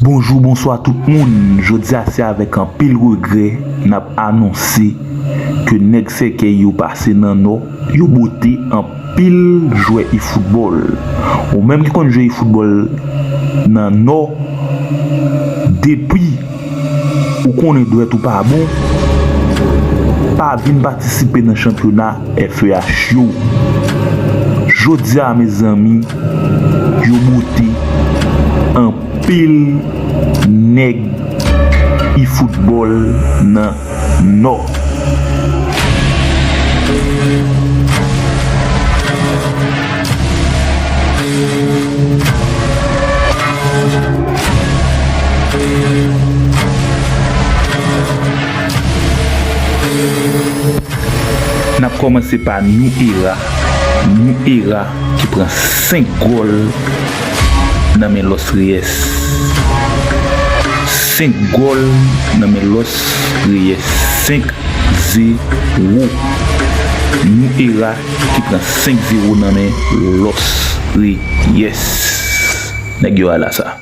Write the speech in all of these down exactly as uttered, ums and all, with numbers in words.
Bonjou, bonswa tout moun. Jodi a se avèk anpil regrè n ap anonse ke nèg sèkèy yo pase nan Nò, yo bote anpil jwè efoutbòl. Ou menm ki konn jwe efoutbòl nan Nò, depi ou konnen dwèt ou pa bon, pa vin patisipe nan chanpyona F E H yo. Jodi a, mezanmi, yo bote anpil nèg efoutbòl nan Nò. N ap kòmanse pa New Era. New Era ki pran senk gòl nan men Los Reyes. Senk gòl nan men Los Reyes. Senk zewo. New Era ki pran senk zewo nan men Los Reyes. Nèg yo ala sa.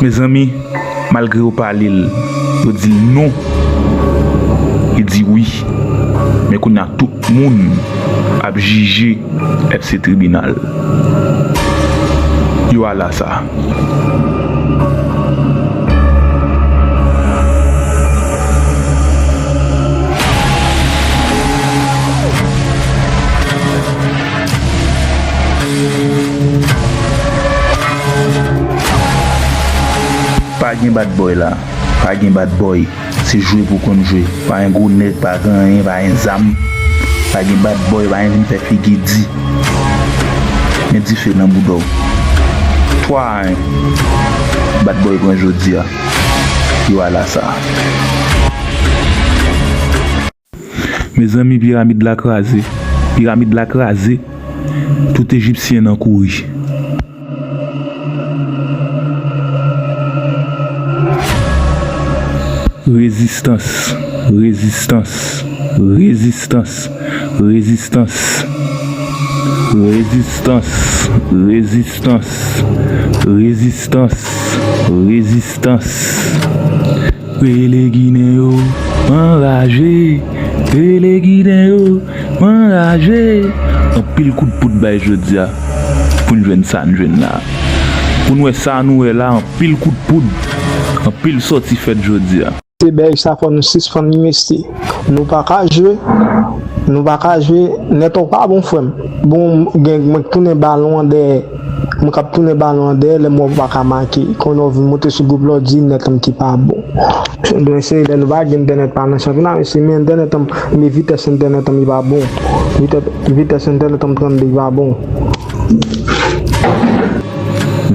Mezanmi, malgre yo pale l, yo di l non, li di wi. Men kounye a tout moun ap jije F C Tribinal. Yo ala sa. Pa gen bad boy la. Pa gen bad boy. Se jwe pou konn jwe. Pa gen gwo nèg, pa gen anyen, pa gen zam. Pa gen bad boy, pa gen vin fè figi di. Men dife nan bouda w. Twa a en. Bad boy pran jodi a. Yo ala sa. Mezanmi, piramid la kraze. Piramid la kraze. Tout Ejipsyen nan kouri. Rezistans, rezistans, rezistans, rezistans. Rezistans, rezistans, rezistans, rezistans. Rele Ginen yo anraje, rele Ginen yo anraje. Anpil kout poud bay jodi a pou n jwenn sa n jwenn la. Pou n wè sa nou wè la, anpil kout poud, anpil sòti fèt jodi a. Se bèj sa fò nou sispann envesti. Nou pa ka jwe, nou pa ka jwe, Nètò pa bon frè m. Bon, gen, mwen k tounen balon an dèyè, mwen k ap tounen balon an dèyè, lè m wè w pa ka make. Kounye a w vin monte sou gwoup la w di Nètò m ki pa bon. Donk se lè nou pa gen entènèt pa nan chanpyona, mesye, men entènèt an, men vitès entènèt an li pa bon. Vitès, vitès entènèt an trannde li pa bon.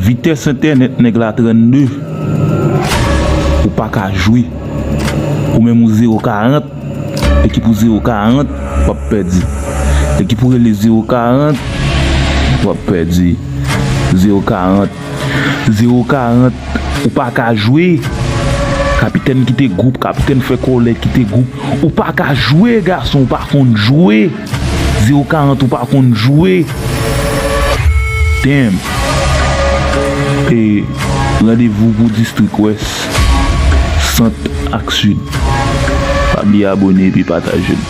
Vitès entènèt nèg la trannde. Ou pa ka jwe. Ou menm ou zewo karant. Ekip ou zewo karant, w ap pèdi. Ekip ou rele zewo karant, w ap pèdi. Zewo karant. Zewo karant, ou pa ka jwe. Kapitèn kite gwoup, kapitèn fè kòlè kite gwoup. Ou pa ka jwe, gason, ou pa konn jwe. Zewo karant, ou pa konn jwe. Damn. E randevou pou Distrik Wès, Sant ak Sid. Pa bliye abone epi pataje l.